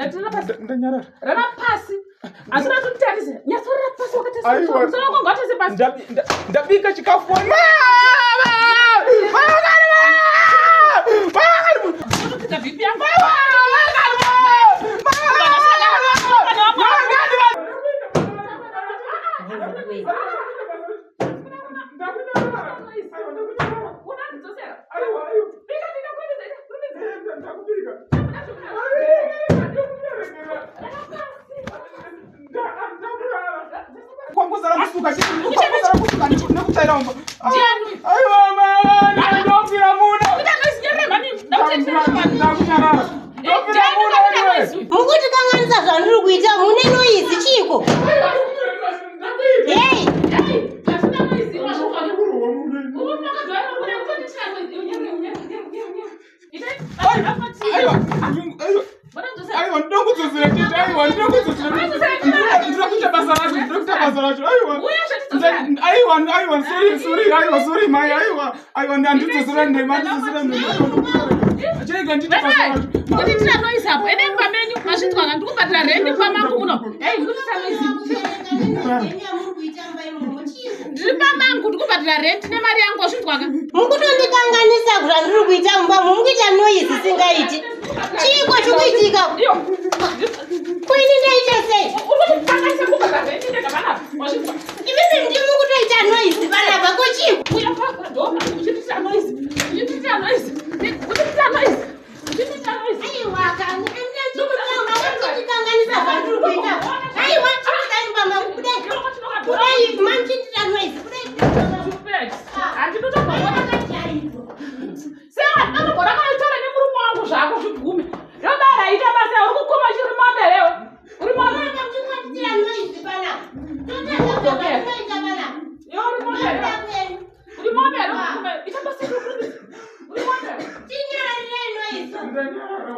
Ndatirara pasi. Ndanyarara. Rara pasi. Asi unatonditarise. Nyatsorara pasi wakatarisa. Aiwa. Musoro wako ngautarise pasi. Ndabika chikafu. Unopinza BP yangu. Unandidzosera. Bika, bika, kurumidza, ita, kurumidza. Kwangozara kusuka kwangozara kusuka nekutsvaira mumba. Ndiani? Aiwa mama, ndofira muno. Kuita noise, nyarara mhani. Ndakutenderera mhani. Ndakunyarara. Ndofira Ndiani muno unoita iwe. noise? Mukutikanganisa zvandiri kuita mune noizi chiiko? Hei, Hey, hazvina noise, wazvizwa. Uri mukadzi wangu, kuda kutonditira noise. Iwe, nyarara, nyarara, nyarara, nyarara. Ita- Aiwa, aiwa. Mbona Aiwa, ndinokudzosera chete. Aiwa, ndinokudzosera. Ndinoda kuita basa racho, ndinoda kuita basa racho. Aiwa. Uya zvatidzosera. Aiwa, aiwa, sorry, sorry, aiwa, sorry mai, aiwa. Aiwa, handidzosera ndema, handidzosera ndema. Aiwa, ndinokudzosera. Chega ndiite basa racho. Kutitira noise apo ende mumba menyu mazvinzwa ka ndikubhadhira rendi mumba mangu muno ei kutitira noise ndiri pamangu ndikubhadhira rendi nemari yangu wazvinzwa ka mukutondikanganisa zvandiri kuita mumba mukuita noizi singaiti. Chiiko chikuitika? iyo Kuini ndaita sei? uri kutikanganisa kubhadhira rendi ndega panapa wazvinzwa Imimi ndimi kutoita noizi panapa ko chiiko? uya papa ndoma uchititira noise uchititira noise uchititira noise uchititira noise Aiwa kani, andinandikanganisa zvandiri kuita. Aiwa, chibudai mumba mangu, budai. Budai, mamuchindira noizi, budai. handinotogoona sewa ndinotogona kanotaura nemurume wangu zvako zvigume yodara ita basa uri kukoma chiri mombe rewe uri mombe Muchingonditira noizi panapa. Totanga zvandinoita panapa. iwe uri mombe rewe uri mombe uri ita basa uri mombe Tinyararirei noizi. Ndanyarara.